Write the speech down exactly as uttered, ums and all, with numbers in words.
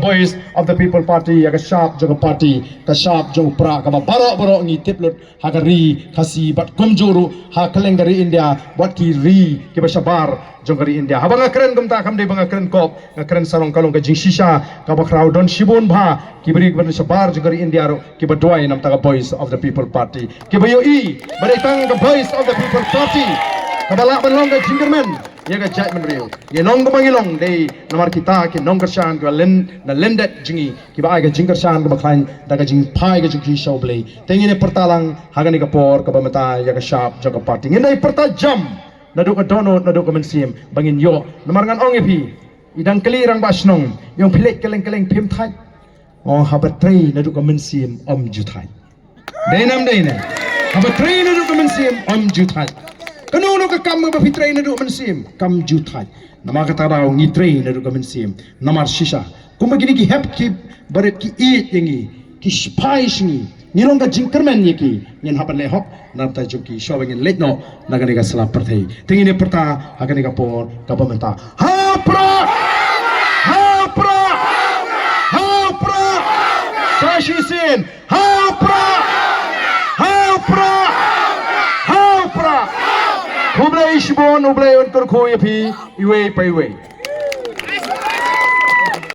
Voice of the People Party, ïa ka shap jong ka party, ka shap jong u Prah kaba baroh baroh ngi tip lut ha ka ri Khasi bad kumjuh ruh ha kylleng ka ri India, bad ki ri kiba shabar jong ka ri India. Haba nga kren kumta kam dei ba nga kren kop, nga kren sarong, ka long ka jingshisha kaba khraw. Don shibun bha ki briew kiba shabar jong ka ri India ruh kiba duwai namar ka Voice of the People Party, kiba ïohi ba dei tang ka Voice of the People Party kaba lah ban long ka jingkyrmen ïa ka jaitbynriew. Ngi long kumba ngi long dei namar kita ki nongkyrshan kiba len na lyndet jong ngi, kiba ai ka jingkyrshan kaba khlaiñ da ka jingphai ka jong ki sha U Blei. Te ngin ïa pyrta lang ha kane ka por kaba mynta ïa ka shap jong ka party. Ngin ïa pyrta jam naduh ka dohnud naduh ka mynsiem ba ngin ïoh. Namar ngan ong ïa phi, i dang kylli rangbah shnong, ïa ong phi leit kylleng kylleng phim thait. Ong haba trei naduh ka mynsiem ym ju thait. Dei nam dei ne? Haba trei naduh ka mynsiem ym ju thait. Kano kano ka kam ba phi trei naduh ka mynsiem kam ju thait. Namar kata daw ngi trei naduh ka mynsiem. Namar shisha kumba kine ki hep ki barit ki ïeit ïa ngi, ki spah ïa ngi, ngi long ka jingkyrmen ïa ki. Ngin hap ban leh hok na bynta jong ki shuwa ba ngin leit noh na kane ka sla pyrthei. Te ngin ïa pyrta ha kane ka por kaba mynta. Ha u Prah! Ha u Prah! Ha u Prah! Sa shisien, ha u Prah! Ha u Prah! Ha u Prah! Khublei shibun, U Blei un kyrkhu ïa phi iwei pa iwei.